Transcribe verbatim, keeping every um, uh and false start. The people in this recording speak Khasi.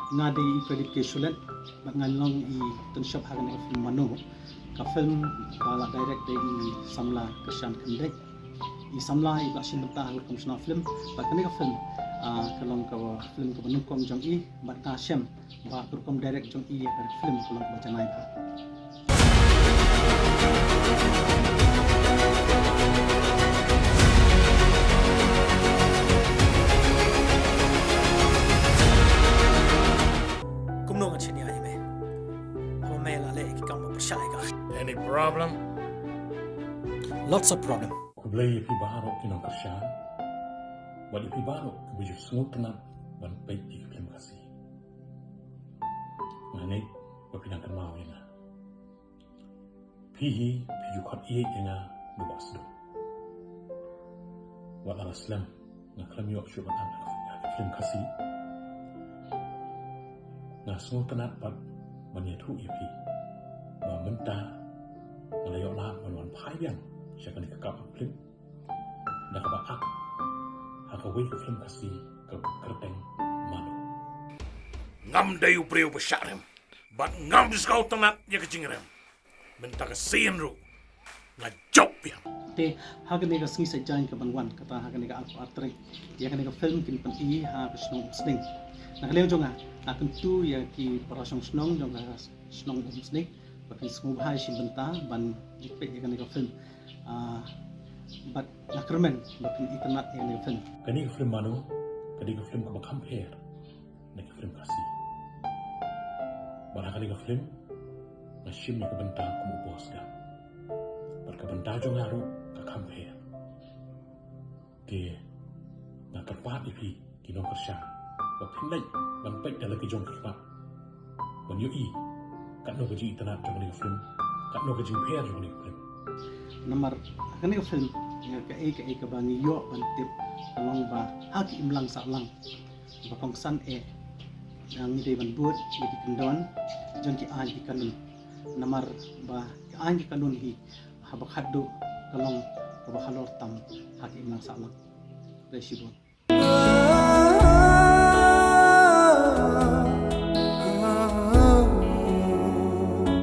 Nga dei i Pradip K Shulet, bad nga long i tynshop ha kane ka film Mano. Ka film ba la direct da i samla Kyrshan Khyndai. I samla i ba shim bynta ha ka rukom shna film, bad kane ka film, ah, ka long ka film kaba nyngkong jong i, bad nga shem ba ka rukom direct jong i ïa ka film ka long kaba janai bha. Kumno ngan shaniah ïa me? Haba me la leh ki kam ba pyrshah ïa ka. Any problem? Lots of problem. Khublei ïa phi baroh ki nongkyrshan. Bad ïa phi baroh kiba ju sngewtynnat ban peit ïa ki film Khasi. Nga ngeit ba phi dang kynmaw ïa nga. Phi hi, phi ju khot ïeit ïa nga da u Bah Sdong. Wat la ka slem nga khlem ïoh shuh ban act ha ka film Khasi, nga sngewtynnat pat ban ïathuh ïa phi ba mynta nga la ïoh lad ban wan phai biang sha kane ka kap film da kaba act ha kawei ka film Khasi kaba kyrteng Mano. Ngam dei u briew ba shah rem bad ngam sngewtynnat ïa ka jingrem. Mynta ka sien ruh nga jop biang. Te ha kane ka sngi Saitjaiñ kaban wan, kata ha kane ka arphew ar tarik, ïa kane ka film kin pyni ha ka shnong Umsning. Na ka liang jong nga, nga kyntu ïa ki para shong shnong jong ka shnong Umsning ba kin sngewbha shim bynta ban ïa peit ïa kane ka film. Ah, bad nga kyrmen ba kin itynnad ïa kane ka film. Kane ka film Mano ka dei ka film kaba kham pher na ki film Khasi. Bad ha kane ka film nga shim ïa ka bynta kum u boss gang. Bad ka bynta jong nga ruh ka kham pher. Te nga kyrpad ïa phi ki nongkyrshan ba phin leit ban peit da la ki jong ki khmat ban ïohi katno ka jingitynnad jong kane ka film, katno ka jingpher jong kane ka film. Namar ha kane ka film, ïa kaei kaei kaba ngi ïoh ban tip ka long ba ha ki imlang sahlang ba kongsan eh, ngi dei ban bud ïa ki kyndon jong ki aiñ ki kanun. Namar ba ki aiñ ki kanun hi haba khatduh ka long kaba halor tam ha ki imlang sahlang. Khublei shibun.